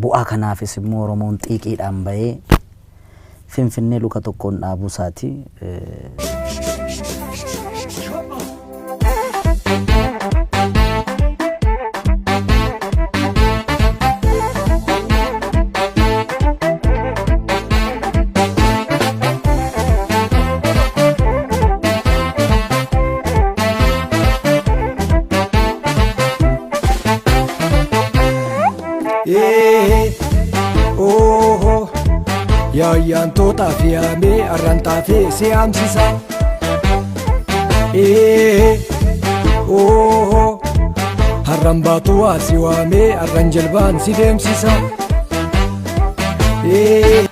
Bu'aa kanaafis immoo Oromoon xiiqiidhaan bahee Finfinnee luka tokkoon dhaabuu isaati. Ee, ooho, yaayyaantootaaf yaamee arrantaafee si yaamsisa. Ee, ooho, har'an baatu waa si waamee arran jilbaan si deemsisa. Ee,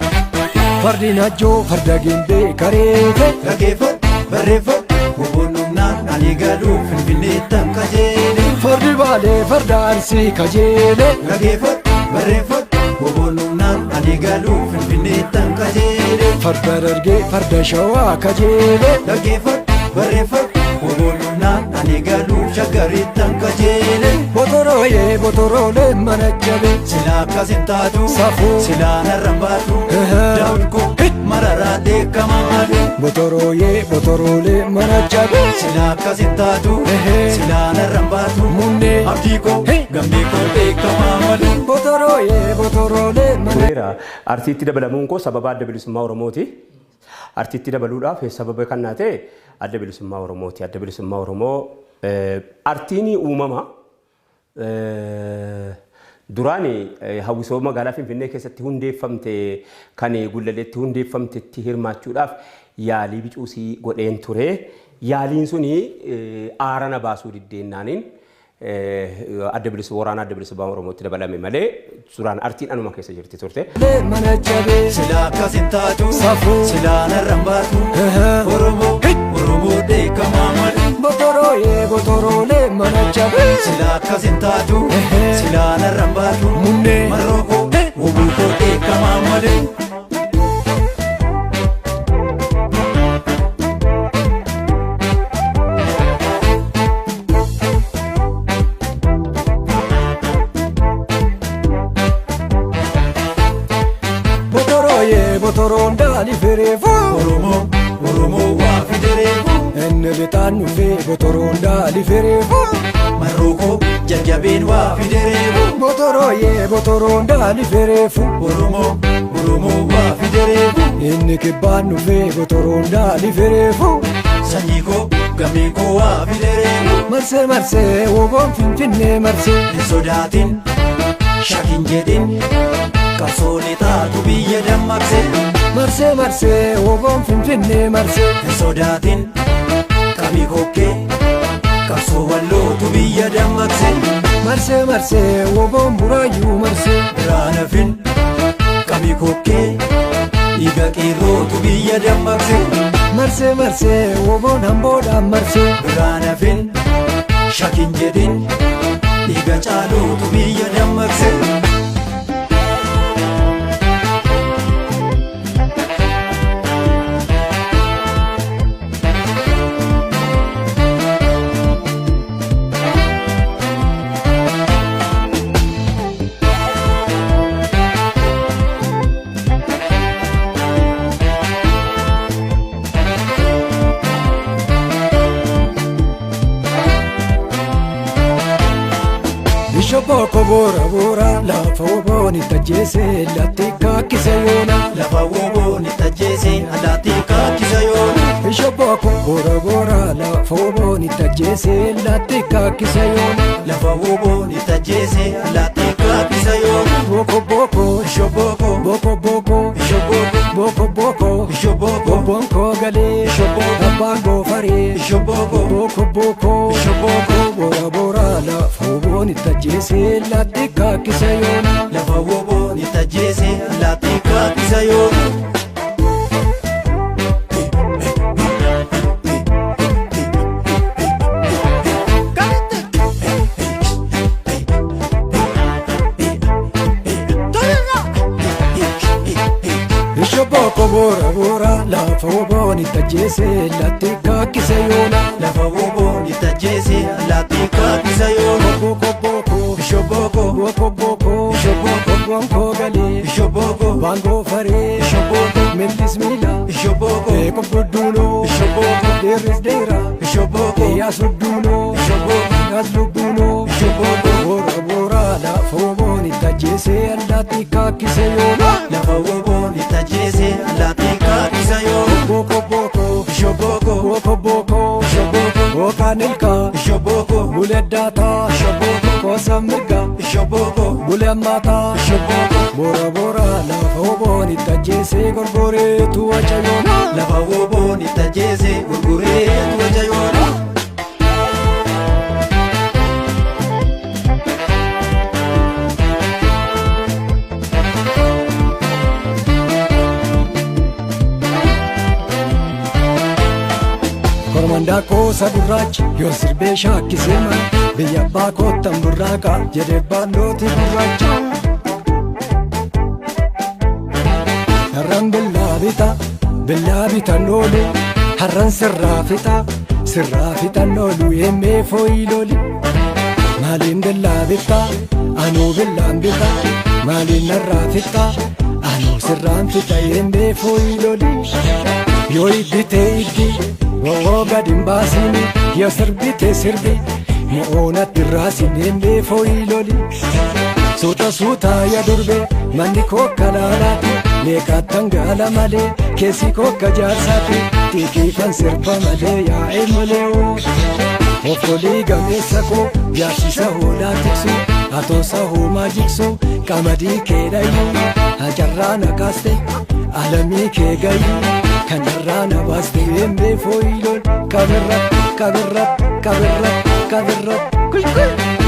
fardi najjoo farda gimbee kareefe. Dhaggeeffadhu, barreeffadhu, hubannoomnaan ani galuu Finfinneettan qajeele. Fardi baalee farda arsii kajeele. Dhaggeeffadhu, barreeffadhu, hubannoomnaan ani galuu Finfinneettan qajeele. Farda dargee farda shawaa kajeele. Dhaggeeffadhu, barreeffadhu, hubannoomnaan ani galuu Shaggarittan qajeele. Botorooyee botoroolee mana jabe. Silaa akkas hin taatu, Safuu. silaa narra hin baatu, Ehe. Daawud koo mararaa dheekkamaa malu. Botorooyee botoroolee mana jabe. Silaa akkas hin taatu, Ehe. silaa narra hin baatu, Munnee. Abdii koo gammee koo beekamaa malu. Botorooyee botoroolee mana. Tureera. Artiitti dabalamuun koo sababa Adda Bilisummaa Oromooti. Artiitti dabaluudhaaf sababa kan naa ta'e Adda Bilisummaa Oromooti. Adda Bilisummaa Oromoo artiin uumama duraan hawwisoo magaalaa Finfinnee keessatti hundeeffamte kan Gullalleetti hundeeffamtetti hirmaachuudhaaf yaalii bicuusii godheen ture. Yaaliin suni aara na baasuu diddeennaaniin adda bilisummaa waraana Adda Bilisummaa Oromootti dabalame malee duraan artiin anuma keessa jirti turte. Mana jabe. Silaa akkas hin taatu, Safuu. silaa narra hin baatu, Ehe. Oromoo, Oromoo dheekkamaa malu. Botorooyee botoroolee mana jabe. Silaa akkas hin taatu, Ehe. silaa narra hin baatu, Munnee. Marroo koo, hubuu koo dheekkamaa malu. Botorooyee botoroon daali fireefu. Oromoo, Oromoo waa fidereefu. Inni lixaan dhufee botoroon daali fireefu. Marroo koo jajjabeen waa fidereefu. Botorooyee botoroon daali fireefu. Oromoo, Oromoo waa fidereefu. Inni kibbaan dhufee botoroon daali fireefu. Sanyii koo gammeen koo waa fidereefu. Marsee marsee woboon Finfinnee marsee. Hin sodaatin, shakin jedhin, qabsoolee taatu biyya dammaqse. Marsee marsee woboon Finfinnee marsee. Hin sodaatin, qabii kokkee, qabsoo wallootu biyya dammaqse. Marsee marsee woboon buraayyuu marsee. Biraan hafin, qabii kokkee, dhiiga qeerrootu biyya dammaqse. Marsee marsee woboon hamboodhaan marsee. Biraan hafin, shakin jedhin, dhiiga caalootu biyya dammaqse. Bishopoko boora boora lafa woboon itti ajjeese latti kaakkise yoona. Lafa woboon itti ajjeese allaattii kaakkisa yoona. Bishopoko boora boora lafa woboon itti ajjeese latti kaakkise yoona. Lafa woboon itti ajjeese allaattii kaakkisa yoona. Boko boko Bishopoko, boko boko Bishopoko, boko boko Bishopoko, obboon koo galee Bishopoko, abbaan goofaree Bishopoko, boko boko Bishopoko. boora boora lafa woboon itti ajjeese latti kaakkise yoona. Lafa woboon itti ajjeese allaattii kaakkisa yoona. Bishopoko boora boora lafa woboon itti ajjeese latti kaakkise yoona. Lafa woboon itti ajjeese allaattii kaakkisa yoona. Boko boko Bishopoko, boko boko Bishopoko, obboon koo Abbaan goofaree. Shobooko. Millis miila. Shobooko. Beekum gudduunoo. Shobooko. Dhiirris dheeraa. Shobooko. Iyyaa sudduunoo. Shobooko. As lubbuunoo. Shobooko. Boora boora lafa woboon itti ajjeesee allaattii kaakkise yoona. Lafa woboon itti ajjeese allaattii kaakkisa yoo. Booko booko. Shobooko. Booko booko. Shobooko. Bookaan ilkaa. Shobooko. Bulee daataa. Shobooko. Koosa mirga. Shobooko. Bulee ammaataa. Shobooko. Boora boora lafa woboon itti ajjeesee gorgoreetu waca yoona. Lafa woboon itti ajjeese gurgureetu waca yoona. Kormandaa koosa gurraacha yoon sirbee shaakkisee mara biyya abbaa koottan burraaqa jedhee baandooti gurraacha. Har'aan billaa bita billaa bitan oolu har'aan sirraa fixa sirraa fixan oolu eemmee fooyi loli. Maaliin billaa bitta anuu billaan bita maaliin narraa fixa anuu sirraan fixa eemmee fooyi loli. Yoo iddite iddi bo'oo gad hin baasini yoo sirbite sirbi mo'oonatti raasin eemmee fooyi loli. Suuta suuta ya durbe manni kookka laalaati meeqaattan gaala malee keessi kookka jaarsaati xiiqiifan sirba malee yaa'e malee oo. Obbolii gameessa koo jaarsisa hoolaa tiksu atoosa hoomaa jigsu qamadii kee dhayu hacarraa na kaaste alamii kee gayu kanarraa na baaste eemmee fooyiloon kabirra kabirra kabirra kabirra kulkul.